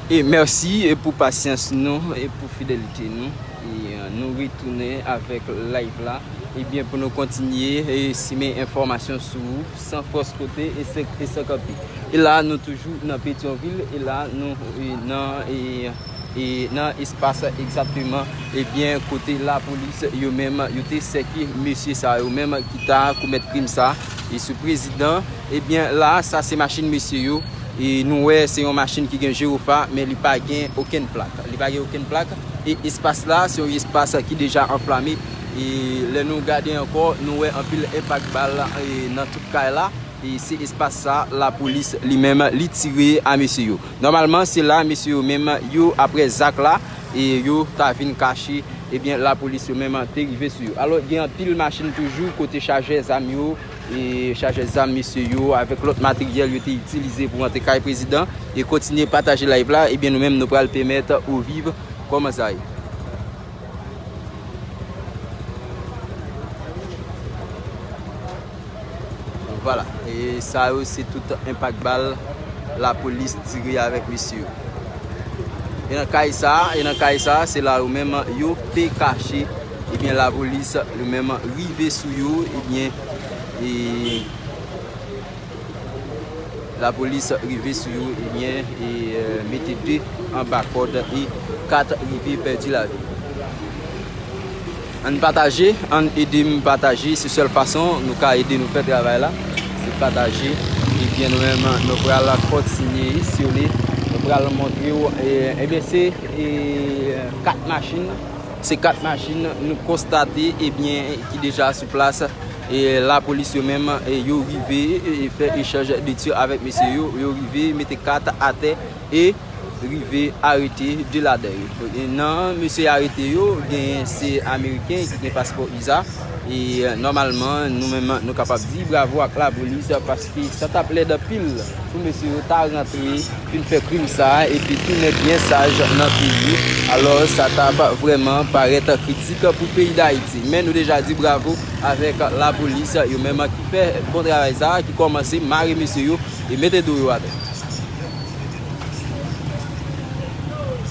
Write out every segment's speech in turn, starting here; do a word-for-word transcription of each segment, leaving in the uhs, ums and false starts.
E mèsi, e pou pasyans nou e pou fidelite nou. E, e, nou retounen avèk live la. Ebyen, pou nou kontinye, e, simen enfòmasyon sou ou, san fòs kote e san, e san kanpe. E la, nou toujou nan Petyonvil, e la, nou, e, nan, e, e nan espas egzakteman, ebyen, kote lapolis yo menm, yo te sèke mesye sa yo menm ki ta komèt krim sa, e sou prezidan, ebyen, la, sa se machin mesye yo, e nou wè se yon machin ki gen jiwofa, men li pa gen okenn plak. Li pa gen okenn plak, e espas la, se yon espas ki deja anflame, e lè nou gade ankò, nou wè anpil enpak bal, e nan tout kay la, e se espas sa, lapolis li menm, li tire a mesye yo. Nòmalman, se la mesye yo menm, yo, aprè zak la, e yo ta vin kache, ebyen, lapolis yo menm te rive sou yo. Alò, gen anpil machin toujou kote chajè zam yo, e chajè zam mesye yo, avèk lòt materyèl yo te itilize pou antre kay prezidan, e kontinye pataje live la, ebyen, nou menm, nou pral pèmèt ou viv kòman sa ye. Vwala. E sa yo se tout enpak bal lapolis tire avèk mesye yo. E nan kay sa, e nan kay sa, se la yo menm yo te kache. Ebyen, lapolis yo menm rive sou yo, ebyen, e lapolis rive sou yo, ebyen, e, e, mete de anba kòd e kat rive pèdi lavi. Ann pataje, ann ede m pataje, se sèl fason nou ka ede nou fè travay la, se pataje. Ebyen, nou menm, nou pral kontinye, si w vle, nou pral montre w, e, ebyen, se, e, kat machin, se kat machin nou konstate, ebyen, ki deja sou plas. E lapolis yo menm, e yo rive, e fè echanj de tir avèk mesye yo, yo rive mete kat atè e rive arete de ladan yo. E nan mesye arete yo, gen se Ameriken ki gen paspò usa. E, e, nòmalman, nou menm, nou kapab di bravo ak lapolis, paske sa t ap lèd anpil pou mesye yo ta rantre, vin fè krim sa a, epi tounen byen saj nan peyi. Alò, sa t ap vrèman parèt kritik pou peyi Dayiti. Men nou deja di bravo avèk lapolis yo menm ki fè bon travay sa a, ki kòmanse mare mesye yo e mete do yo atè.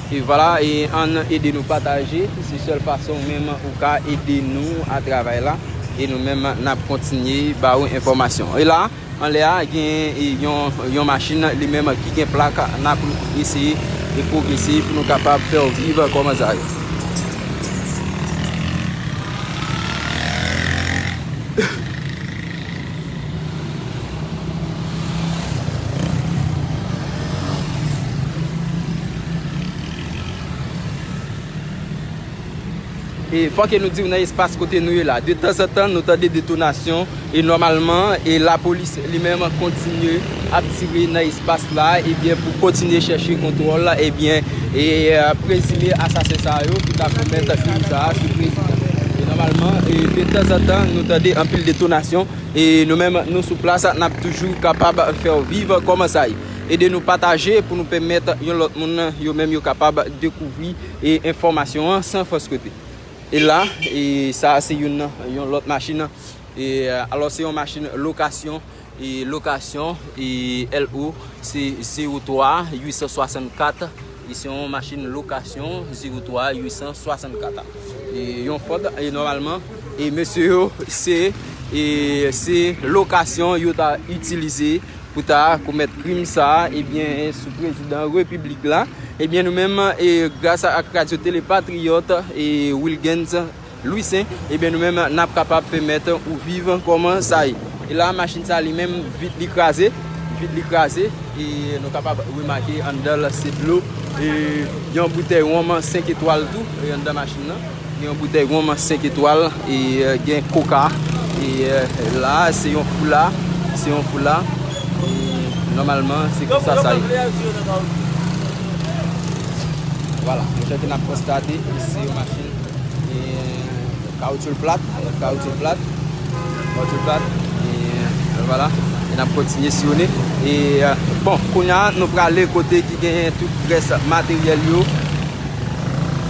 E vwala, e ann ede nou pataje. Se sèl fason menm ou ka ede nou a travay la. E nou menm, n ap kontinye ba ou enfòmasyon. E la, anlè a, gen, e, yon, yon machin li menm ki gen plak. N ap eseye e pwogrese pou nou kapab fè w viv kòman sa ye. E fòk nou di w nan espas kote nou ye la. De tanzantan, nou tande detonasyon e nòmalman, e lapolis li menm kontinye ap tire nan espas la, ebyen, pou kontinye chèche kontwòl, ebyen, e, e, prezime asasen sa yo ki ta komèt krim sa a sou prezidan. E nòmalman, e de tanzantan, nou tande anpil detonasyon, e nou menm, nou sou plas, n ap toujou kapab fè w viv kòman sa ye. Ede nou pataje pou nou pèmèt yon lòt moun, yo menm, yo kapab dekouvri, e, enfòmasyon an san fòs kote. E la, e sa a se youn, yon lòt machin. E, alò, se yon machin lokasyon. E lokasyon, e L O, se zewo twa uit san swasannkat. E se yon machin lokasyon, zewo twa uit san swasannkat. E yon Ford, e nòmalman, e mesye yo, se, e se lokasyon yo ta itilize pou ta komèt krim sa a, ebyen, sou prezidan repiblik la. Ebyen, nou menm, e gras ak Radyo Tele Patriyòt, e Wilgens Louissaint, ebyen, nou menm, n ap kapab pèmèt ou viv kòman sa ye. E la, machin sa li menm, vit li kraze, vit li kraze, e nou kapab remake anndan l se dlo, e yon boutèy wonm senk etwal tou, e anndan machin nan. Gen yon boutèy wonm senk etwal, e, e, gen koka, e, e, la, se yon foula, se yon foula, Nòmalman, se konsa sa ye. Vwala, jan ke n ap konstate, se yon machin, e, kawoutchou l plat, kawoutchou l plat, kawoutchou l plat, e, vwala, e n ap kontinye siyonnen. E, bon, kounye a, nou prale kote ki genyen tout rès materyèl yo,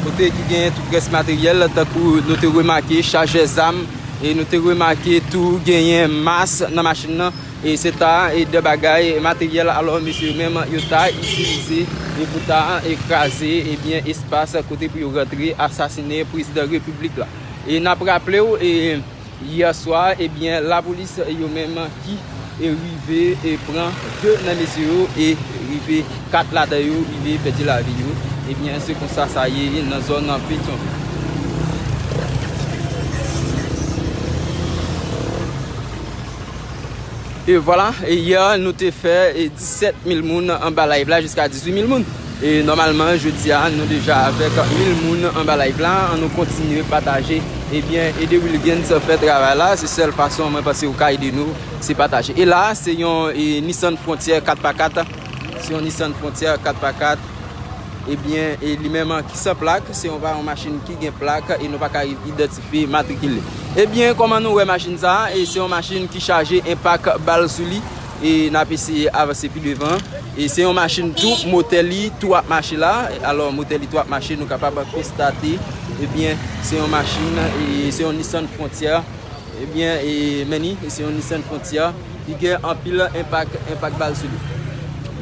kote ki genyen tout rès materyèl, tankou nou te remake chajè zam, e nou te remake tou genyen mas nan machin nan, e se ta, e de bagay materyèl, alò, mesye yo menm, yo ta itilize, e pou ta, e kraze, ebyen, espas kote pou yo rantre asasinen prezidan repiblik la. E n ap raple w, e yè swa, ebyen, lapolis yo menm ki, e rive, e pran de nan mesye yo, e rive kat ladan yo, rive pèdi lavi yo. Ebyen, se konsa sa ye nan zòn Petyonvil. E vwala, e yè nou te fè, e disèt mil moun anba live la jiska dizuit mil moun. E nòmalman, jodi a, nou deja avèk mil moun anba live la. An nou kontinye pataje. Ebyen, ede Wilgens fè travay la. Se sèl fason mwen panse ou ka ede nou, se pataje. E la, se yon, e, Nissan Frontier kat pa kat. Se yon Nissan Frontier kat pa kat. Ebyen, e li menm ki san plak, se yon, pa yon machin ki gen plak e nou pa ka idantifye matrikil li. Ebyen, kòman nou wè machin sa a? E se yon machin ki chaje enpak bal sou li. E n ap eseye avanse pi devan. E se yon machin tou, motè li tou ap mache la. Alò, motè li tou ap mache, nou kapab konstate. Ebyen, se yon machin, e se yon Nissan Frontier. Ebyen, e, men ni, se yon Nissan Frontier ki gen anpil enpak, enpak bal sou li.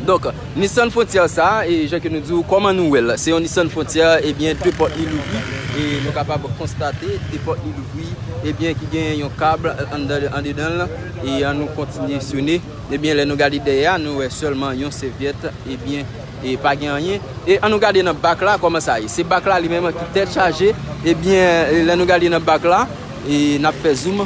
Donk, Nissan Frontier sa, e jan ke nou di w, kòman nou wè l? Se yon Nissan Frontier, ebyen, de pòt li louvri, e nou kapab konstate, de pòt li louvri, ebyen, ki gen yon kab anndan, andedan l, e an nou kontinye siyonnen. Ebyen, lè nou gade dèyè a, nou wè sèlman yon sèvyèt, ebyen, e pa gen anyen. E an nou gade nan bak la, kòman sa ye? Se bak la li menm ki tèt chaje, ebyen, lè nou gade nan bak la, e n ap fè zoom.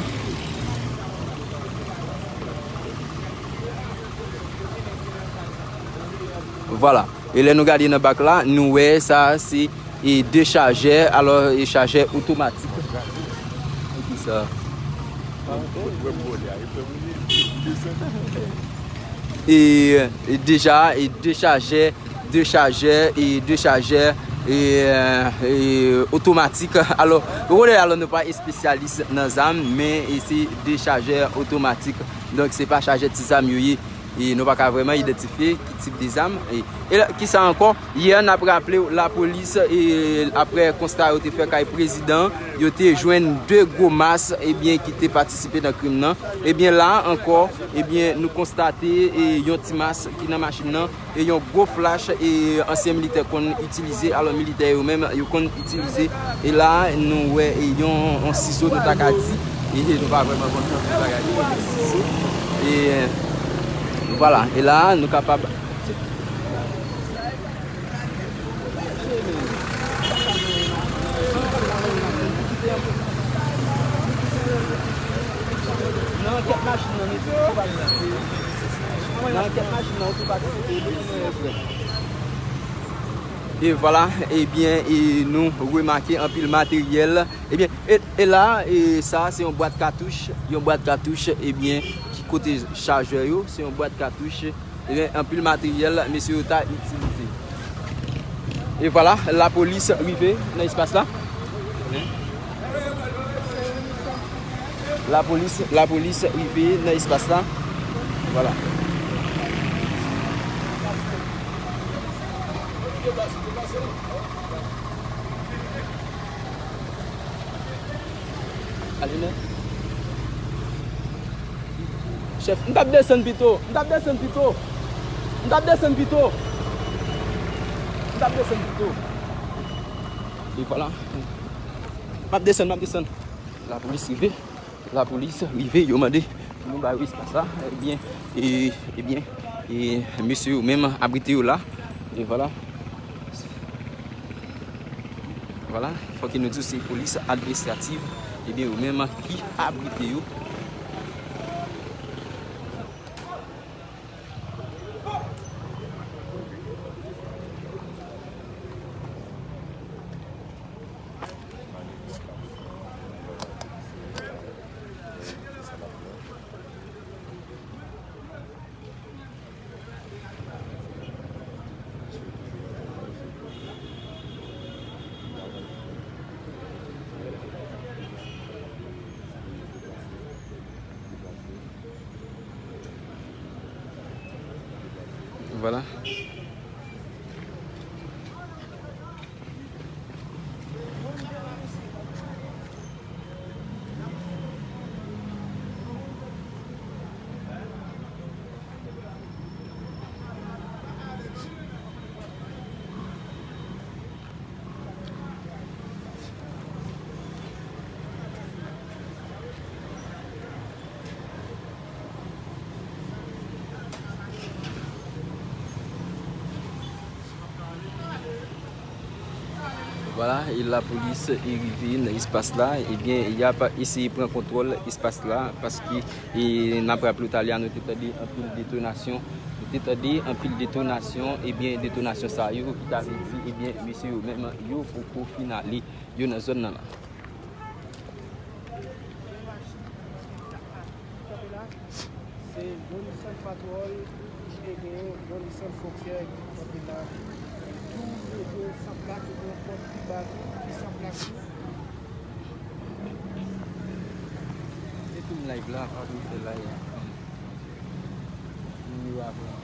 Vwala. E lè nou gade nan bak la, nou wè sa se, e dechajè, alò, e chajè otomatik. Kisa? E, e deja, e dechajè, dechajè, e dechajè, e, e otomatik. Alò, ou konnen, alò, nou pa espesyalis nan zam, men e se dechajè otomatik. Donk, se pa chajè ti zam yo ye. E nou pa ka vrèman idantifye ki tip de zam. E, e la, kisa ankò? Yè, n ap raple w, lapolis, e, apre konsta yo te fè kay prezidan, yo te jwenn de gwo mas, ebyen, ki te patisipe nan krim nan. Ebyen, la ankò, ebyen, nou konstate, e, yon ti mas ki nan machin nan, e yon gwo flach, e ansyen militè konn itilize, alò militè yo menm, yo konn itilize. E la, nou wè, e yon, yon sizo, nou ta ka di, e nou pa vrèman konn ki bagay li, yon sizo. E, vwala, e la, nou kapab. Nan ankèt machin nan, mesye, tou patisipe. Nan ankèt machin nan, tou patisipe. E vwala, ebyen, e nou remake anpil materyèl. Ebyen, e, e la, e sa, se yon bwat katouch, yon bwat katouch, ebyen, ki kote chajè yo, se yon bwat katouch. Ebyen, anpil materyèl mesye yo ta itilize. E vwala, lapolis rive nan espas la. Lapolis, lapolis rive nan espas la. Vwala. Ale, non. Chèf, m t ap desann pito. M t ap desann pito. M t ap desann pito. M t ap desann pito. E vwala. M ap desann, m ap desann. Lapolis rive. Lapolis rive, yo mande pou nou ba yo espas la. Ebyen, e, ebyen, e mesye yo menm abrite yo la. E vwala. Vwala, fòk nou di w se polis administrativ, ebyen, yo menm ki abrite yo. Vwala. Vwala, e lapolis e rive nan espas la, ebyen, y ap eseye pran kontwòl espas la, paske, e, n ap raple w talè a, nou te tande anpil detonasyon, nou te tande anpil detonasyon, ebyen, detonasyon sa yo, ki ta vle di, ebyen, mesye yo menm, yo poko fin ale, yo nan zòn nan la. Se yon Nissan Patrol, e gen yon Nissan Frontier ki kanpe la. Tou le de san plak, yo gen yon Ford Fiba tou ki san plak tou. E tou m live la, pa bliye fè like. Nimewo a pran.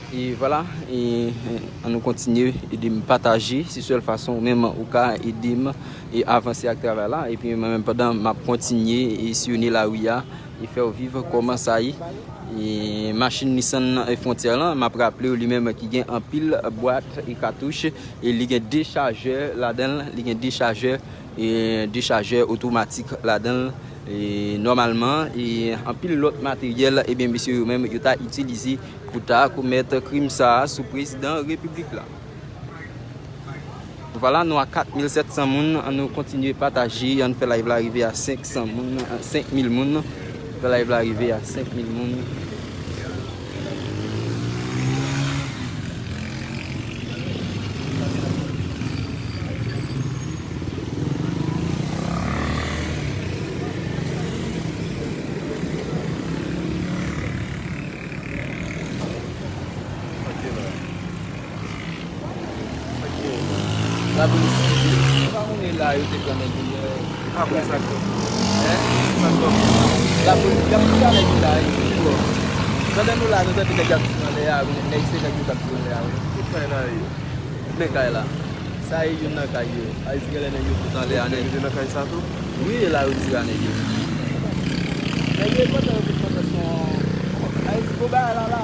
E vwala, e, e, ann nou kontinye ede m pataje, se sèl fason ou menm ou ka ede m e avanse ak travay la. Epi mwen menm pandan m ap kontinye e siyone lari a e fè w viv kòman sa ye. E machin Nissan e Frontier lan, m ap raple w li menm ki gen anpil bwat e katouch e li gen de chajè ladan l, li gen de chajè e dechajè otomatik ladan l. E nòmalman, e anpil lòt materyèl, ebyen, mesye yo menm, yo ta itilize pou ta komèt krim sa a sou prezidan repiblik la. Vwala, nou a kat mil sèt san moun, ann nou kontinye pataje, ann fè live la rive a senk san moun, senk mil moun. Fè live la rive a senk mil moun. Lapolis, ou pa konnen la yo te pran nèg yo yè. Apre sa k fèt? Hein? Sa k fèt? Lapolis, y ap tire nèg yo la, yo pi wè. Pandan nou la, nou tande nèg y ap tire anlè a, wi. Nèg se nèg yo k ap tire anlè a, wi. Tout kay la ye. Men kay la. Sa e youn nan kay yo. A di genlè nèg yo tout anlè a nèt. Yo te nan kay sa tou? Wi, e la yo tire a nèg yo. Nèg yo kontan yo vin kontan son. A di gwo bagay la la.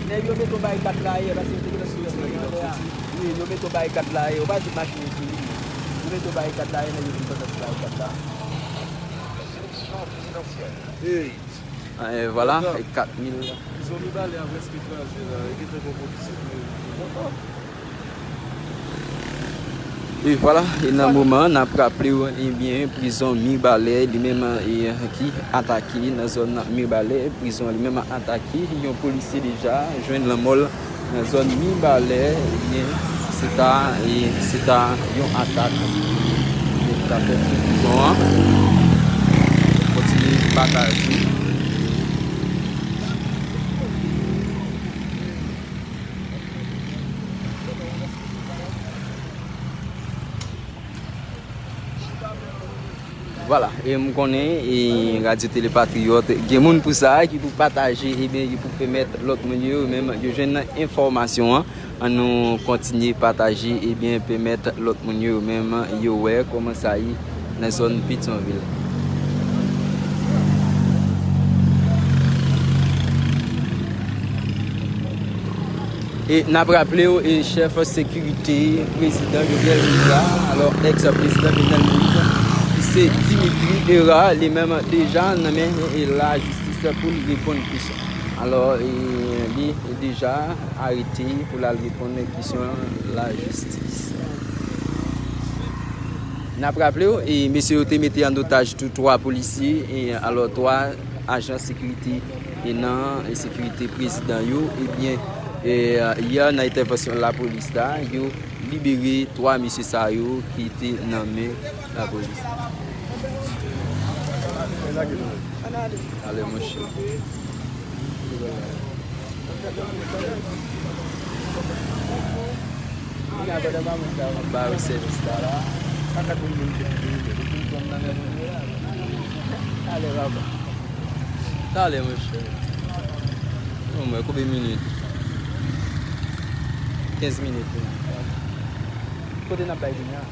Nèg yo mete yon barikad la yè, paske yo te gentan sou yo anlè a. Wi, yo mete yon barikad la yè. Yo pa di machin yo sou li. Yo mete yon barikad la yè, nèg yo vin kontan sou barikad la. Hey. Eh, vwala, kat mil. Prizon Mibalè a prèske kraze la, e gentan gen polis yo. E vwala, e nan moman, n ap raple w, ebyen, prizon Mibalè, li menm, e, ki atake nan zòn Mibalè, prizon an li menm atake, yon polisye deja jwenn lanmò l nan zòn Mibalè, ebyen, se ta, e, se ta yon atak ki ta fèt sou prizon an. Kontinye pataje. Vwala, e m konnen, e Radyo Tele Patriyòt, gen moun pou sa, ki pou pataje, ebyen, ki pou pèmèt lòt moun yo, menm, yo jwenn enfòmasyon an. Ann nou kontinye pataje, ebyen, pèmèt lòt moun yo, menm, yo wè kòman sa ye nan zòn Petyonvil. E n ap raple w, e chèf sekirite prezidan Jovenel Moïse la, alò, èks prezidan Jovenel Moïse, se Dimitri Hérard, li menm deja nan men, e, lajistis pou l reponn kesyon. Alò, e, li deja arete pou l al reponn kesyon lajistis. N ap raple w, e, mesye yo te mete an otaj tou twa polisye, e, alò, twa ajan sekirite e nan sekirite prezidan yo, ebyen, e, yè nan entèvansyon lapolis la, yo libere twa mesye sa yo ki te nan men lapolis. Ale, monchè. Ba yo sèvis la la. Ale, papa. Talè, monchè. Mwen, konbyen minit? Kenz minit. Kote n ap bay kounye a?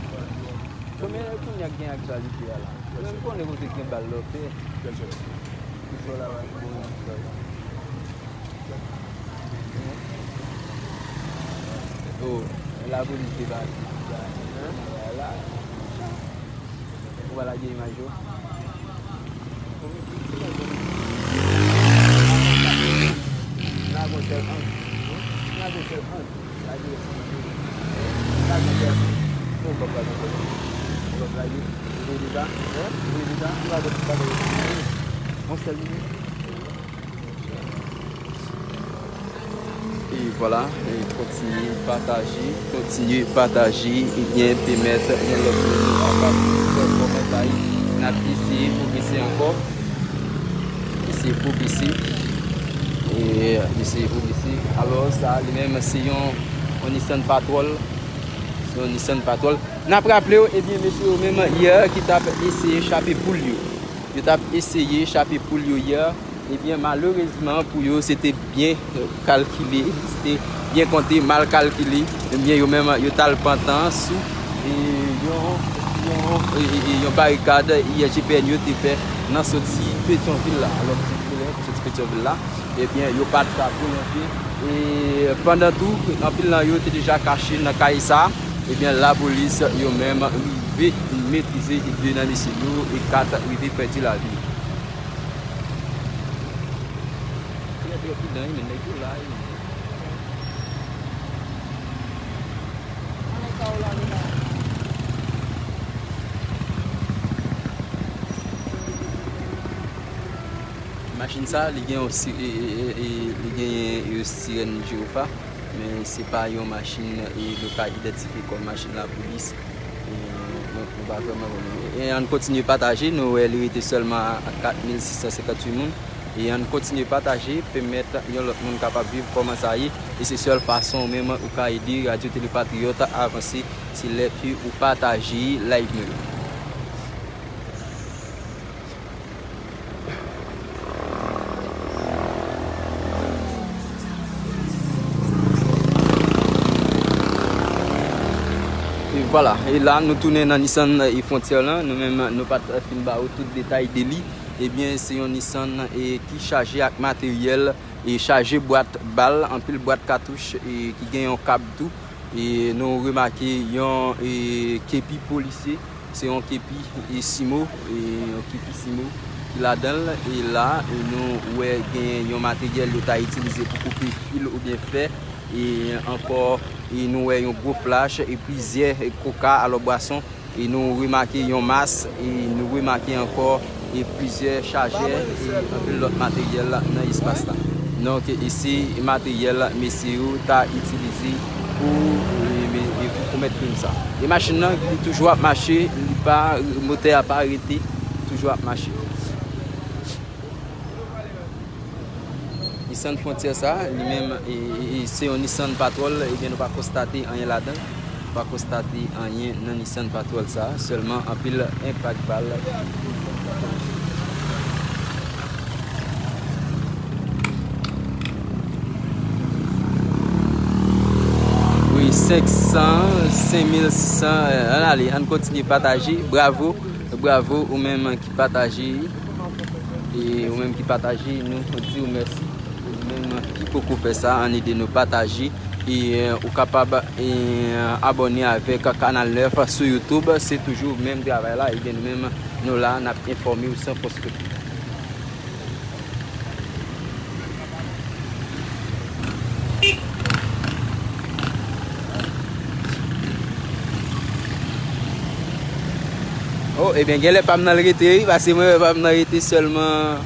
Konbyen kounye a k gen aktyalite a la? Mwen, m konnen kote k gen bal lòpè. Ki fè w la, bon. Oh, lapolis debake. Hein? Voilà. Ou pa lage imaj yo. Lage yon sèl ang. Lage yon sèl ang. Lage yon sèl ang. Lage yon sèl ang. Yon kòb lage yon sèl ang. Yon kòb lage. Ou vle deja? Hein? Ou vle deja? Ou lage yon sèl ang. Yon sèl minit. E vwala, e kontinye pataje, kontinye pataje, ebyen, pèmèt yon lòt moun kapab fè kòmantè. N ap eseye pwogrese ankò. Eseye pwogrese. E eseye pwogrese. Alò, sa li menm, se yon, yon Nissan Patrol. Se yon Nissan Patrol. N ap raple w, ebyen, mesye yo menm, yè, ki t ap eseye chape poul yo. Yo t ap eseye chape poul yo yè. Ebyen, malerezman pou yo, se te byen, eh, kalkile, se te byen konte, mal kalkile. Ebyen, yo menm, yo t al pantan sou, eh, yon, yon, eh, eh, eh, yon barikad I G P N yo te fè nan soti Petyonvil la. Alò, soti Petyonvil la, ebyen, yo pa t ka prolonje. E pandan tou, anpil nan yo te deja kache nan kay sa. Ebyen, lapolis yo menm rive metrize de nan mesye yo e kat rive pèdi lavi. Trè, trè pridan, wi, men nèg yo la, wi. Machin sa, li gen yon si-, e, e, e, e, li genyen yon sirèn jiwofa, men se pa yon machin, e, nou ka idantifye kòm machin lapolis. E, nou, nou pa vrèman konnen. E, ann kontinye pataje, nou wè li rete sèlman a kat mil sis san senkanntuit moun. E ann kontinye pataje, pèmèt yon lòt moun kapab viv kòman sa ye. E se sèl fason ou menm ou ka ede Radyo Tele Patriyòt avanse, se lè ke ou pataje live nou yo. E vwala, e la nou tounen nan Nissan, e, Frontier lan, nou menm nou pa t fin ba ou tout detay de li. Ebyen, se yon Nissan, e, ki chaje ak materyèl, e, chaje bwat bal, anpil bwat katouch, e, ki gen yon kab tou. E nou remake yon, e, kepi polisye, se yon kepi, e, simo, e, yon kepi simo ki ladan l. E la, e nou wè gen yon materyèl yo ta itilize pou koupe fil oubyen fè. E ankò, e nou wè yon gwo flach e plizyè, e, koka, alò bwason. E nou remake yon mas, e nou remake ankò, e plizyè chajè, e anpil lòt materyèl nan espas la. Donk, e se materyèl mesye yo ta itilize pou, e, me-, e pou komèt krim sa. E machin nan, li toujou ap mache, li pa, motè a pa rete, toujou ap mache. Nissan Frontier sa, li menm, e, e, e, se yon Nissan Patrol, ebyen, nou pa konstate anyen ladan. Nou pa konstate anyen nan Nissan Patrol sa, sèlman anpil enpak bal. Wi, senk san, senk mil sis san, e, ann ale, ann kontinye pataje. Bravo, bravo, ou menm ki pataje. E ou menm ki pataje, nou di w mèsi. Ou menm ki poko fè sa, ann ede nou pataje. E, e, ou kapab, e, abòne avèk Kanal nèf sou YouTube. Se toujou menm travay la. Ebyen, nou menm, nou la, n ap enfòme w san fòs kote. Oh, ebyen, genlè pa m nan l rete, wi, paske mwen wè pa m nan rete sèlman,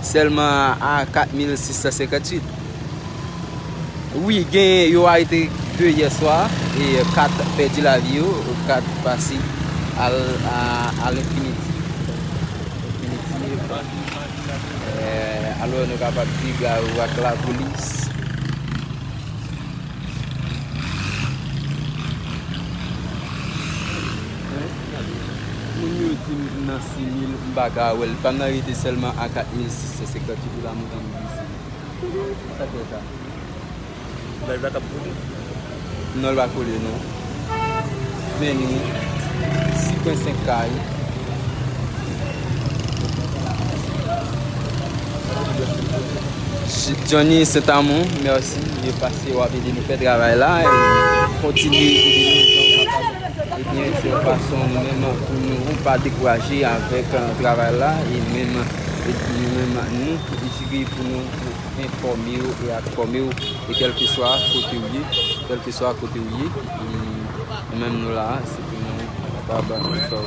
sèlman a kat mil sis san senkanntuit. Wi, gen, yo arete de yè swa, e kat pèdi lavi yo, kat pase al, a, a lenfiniti. Lenfiniti. Eh, alò, nou kapab di bravo ak lapolis. Moun yo di m nan sis mil, m pa ka wè l. Pa m nan rete sèlman a kat mil sis san senkanntuit dola, montan m glise. Sa k fè sa? Live la k ap koule. Non, l pa koule, non. Vini. Sis pwen senk K. Johnny Saint-Amour, mèsi. Yo pase, w ap ede nou fè travay la. E kontinye ede nou jan w kapab. Ebyen, se yon fason nou menm pou nou pa dekouraje avèk, eh, travay la. E menm, e nou menm, nou jire pou nou enfòme w e ak fòme w, e kèlkeswa kote w ye, kèlkeswa kote w ye, e nou menm nou la, se pou nou kapab fè w.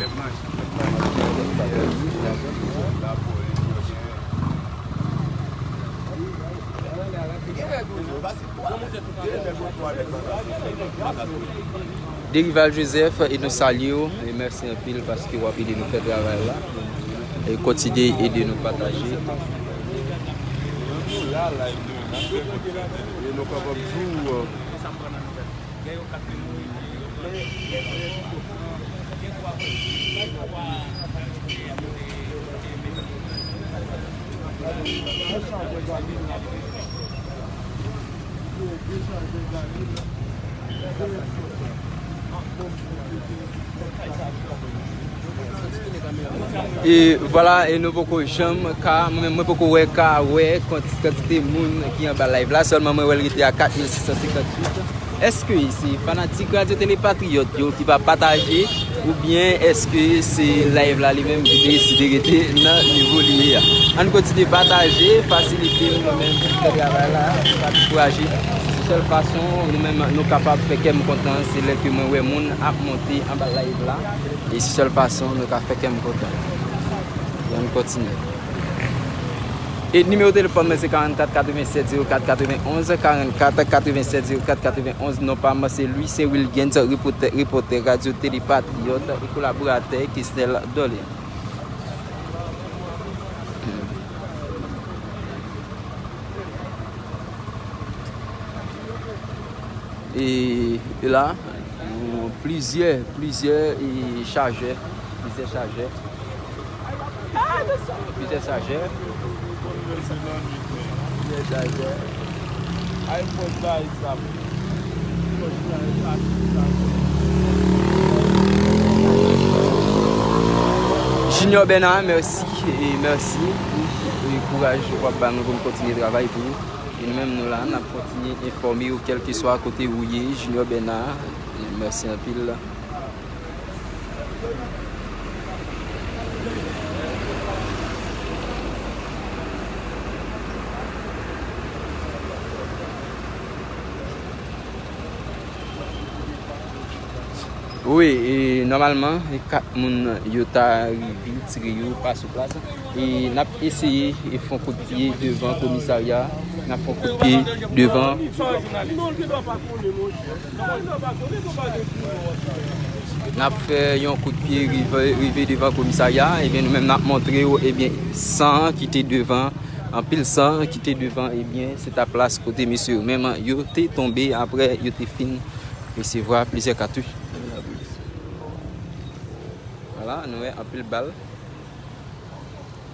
Derival Joseph, e nou salye w, e mèsi anpil paske w ap ede nou fè travay la. E kontinye ede nou pataje. E vwala, e nou poko janm ka, mwen menm mwen poko wè ka wè kant-, kantite moun ki anba live la, sèlman mwen wè l rete a kat mil sis san senkantuit. Èske se fanatik Radyo Tele Patriyòt yo ki pa pataje, oubyen èske se live la li menm ki deside rete nan nivo li ye a? Ann kontinye pataje, fasilite nou menm pou fè travay la, pa dekouraje. Se sèl fason nou menm nou kapab fè kè m kontan, se lè ke mwen wè moun ap monte anba live la. E se sèl fason nou ka fè kè m kontan. Ann kontinye. E nimewo telefòn mwen se karannkat katrevennsèt zewo kat katrevenonz, karannkat katrevennsèt zewo kat katrevenonz. Non pa m se Louis Saint Wilgens, repòtè, repòtè Radyo Tele Patriyòt e kolaboratè Kesnel Dorlean. E, e la, plizyè, plizyè, e, chajè, plizyè chajè, plizyè chajè, plizyè chajè. Junior Bernard, mèsi, e mèsi pou, e, kouraj w ap ba nou pou n kontinye travay pou ou. E nou menm nou la, n ap kontinye enfòme w kèlkeswa kote ou ye, Junior Bernard. E mèsi anpil. Wi, e nòmalman, e kat moun yo ta rive tire yo pa sou plas. E n ap eseye e fè yon kout pye devan komisarya. N ap fè yon kout pye devan. N ap fè yon kout pye rive, rive devan komisarya. Ebyen, nou menm n ap montre w, ebyen, san ki te devan, anpil san ki te devan, ebyen, se ta plas kote mesye yo menm yo te tonbe apre yo te fin resevwa plizyè katouch. Vwala, nou wè anpil bal.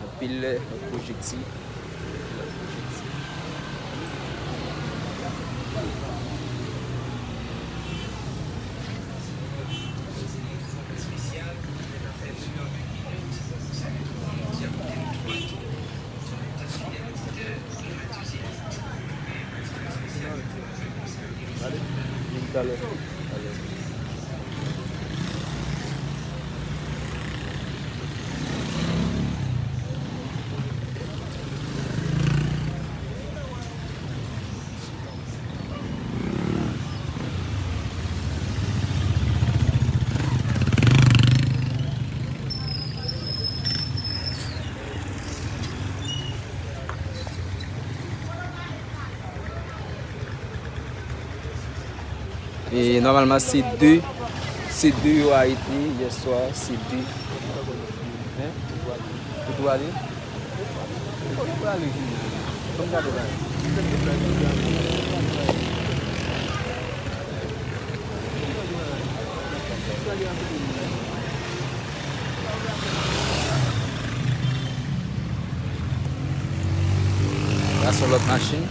Anpil pwojektil. E nòmalman se de, se de yo arete yè swa, se de. Hein? Kote w ale? Kote w ale vini? Ban m gade la. Pase Yon lòt machin.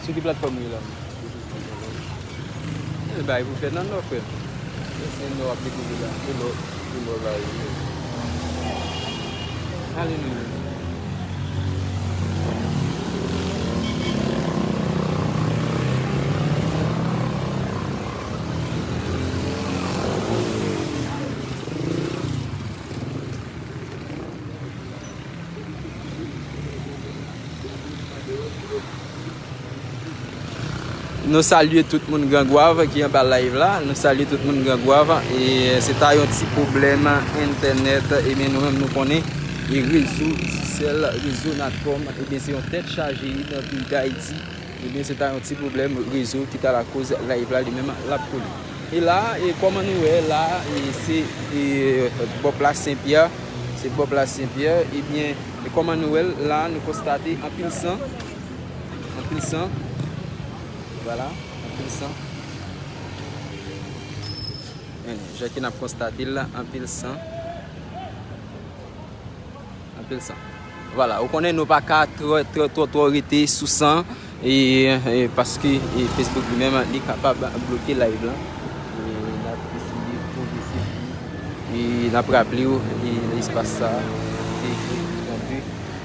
Sou ki platfòm ou ye la? E bay pou fè nan nò, frè m. Se nò ap dekouvri la. Se nò, se nò la ye. Alelouya. Nou salye tout moun Gran Gwav ki anba live la. Nou salye tout moun Gran Gwav. E se ta yon ti pwoblèm entènèt. Ebyen, nou menm nou konnen. E rezo Digicel, rezo Natcom, ebyen, se yon tèt chaje nan peyi Dayiti. Ebyen, se ta yon ti pwoblèm rezo ki ta lakoz live la li menm l ap kole. E la, e kòman nou wè la, e se, e, bò plas Senpyè, se bò plas Senpyè, ebyen, e kòman nou wè l la, nou konstate anpil san, anpil san, vwala, anpil san. Jan ke n ap konstate l la, anpil san. Anpil san. Vwala, ou konnen nou pa ka twò, twò, twò, twò rete sou san, e, e, paske, e, Facebook li menm, li kapab bloke live lan. E n ap eseye pwogrese pou, e n ap raple w, e nan espas sa, se de nan de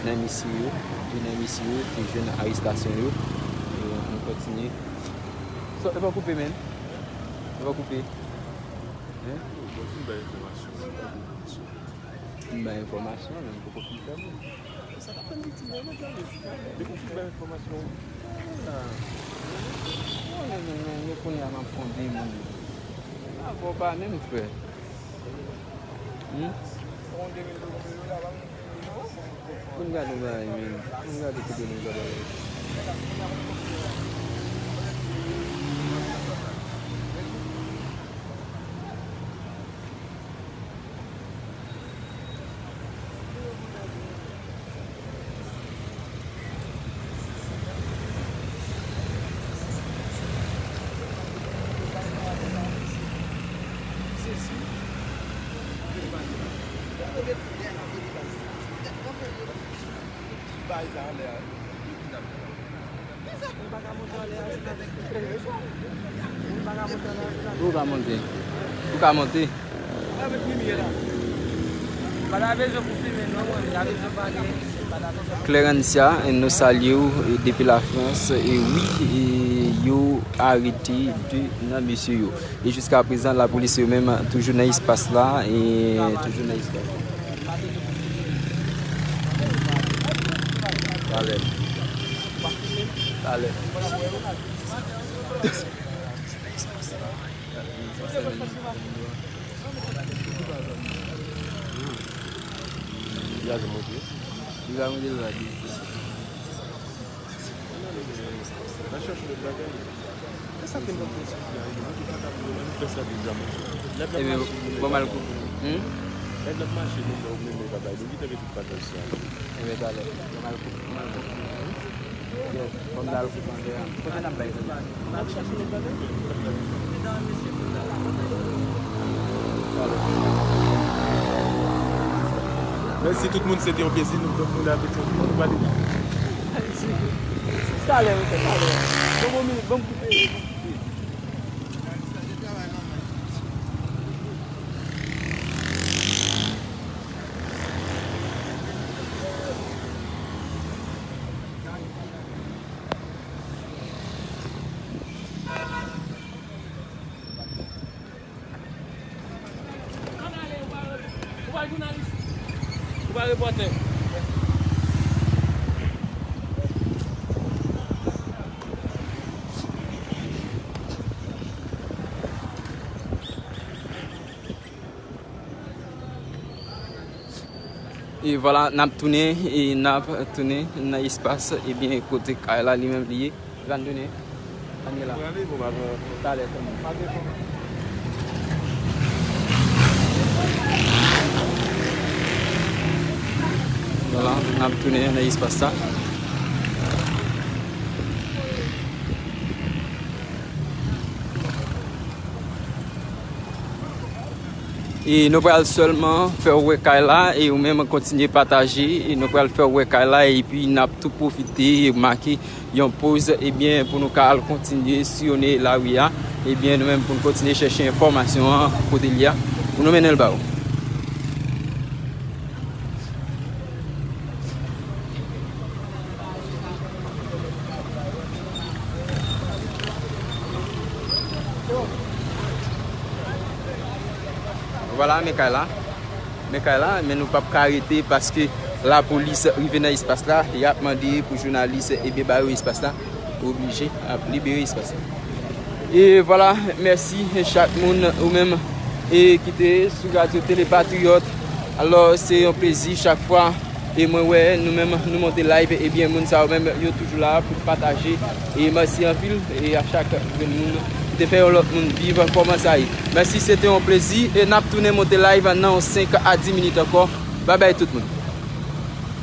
nan mesye yo, de nan mesye yo te jwenn arestasyon yo. E nou kontinye. So, e pa koupe, men. E pa koupe. Hein? Bon, fin bay enfòmasyon. M bay enfòmasyon, men m poko fin fèmen. Sa ta fè m piti, men mwen tande. Depi w fin bay enfòmasyon, ah, mwen menm, men, men kounye a m ap fè yon de mil. Ah, bon, pa menm frè. Hmm? Pou n gade yon bagay, men. Pou n gade kote nou gade. Ou ka monte. Ou ka monte. Clarencia, nou salye w, e, depi Lafrans. E wi, e, yo arete de nan mesye yo. E jiska prezan, lapolis yo menm toujou nan espas la, e toujou nan espas la. Talè. Talè. Li va monte. Li va monte, li va desann. N a chache lòt bagay. Se sa ke m ap fè sou la, yo di pa ta vle manifès la deja, monchè. Lè n ap mache, nou menm pa bay. Lè n ap mache, nou menm pa bay. Nou gentan gen tout patans sa. Ebyen, talè. Fò m al koupe, fò m al koupe. Yes, fò m al koupe anlè a. Kote n ap bay? N ap chache lòt bagay. Mèsi tout moun, se te yon plezi. Nou, nou la, nou pale. Talè, ok, talè. Bon, bon, minit, bon, koupe. Ou pa jounalis? Ou pa repòtè? E vwala, n ap tounen, e n ap tounen nan espas, ebyen, kote kay la li menm li ye. L ann tounen. Ann ye la. Talè sèlman. Vwala, n ap tounen nan espas sa. E nou pral sèlman fè w wè kay la, e ou menm kontinye pataje, e nou pral fè w wè kay la, epi n ap tou pwofite e make yon poz, ebyen, pou nou ka al kontinye siyonnen lari a, ebyen, nou menm pou n kontinye chèche enfòmasyon an kote l ye a, pou nou mennen l ba ou. Vwala, men kay la. Men kay la, men nou p ap ka rete paske lapolis rive nan espas la, y ap mande pou jounalis ebyen ba yo espas la, oblije ap libere espas la. E vwala, mèsi chak moun ou menm e ki te sou Radyo Tele Patriyòt. Alò, se yon plezi chak fwa e mwen wè nou menm nou monte live, ebyen moun sa yo menm yo toujou la pou pataje. E mèsi anpil e a chak grenn moun ki te fè yon lòt moun viv kòman sa ye. Mèsi, se te yon plezi e n ap tounen monte live nan yon senk a dis minit ankò. Babay tout moun.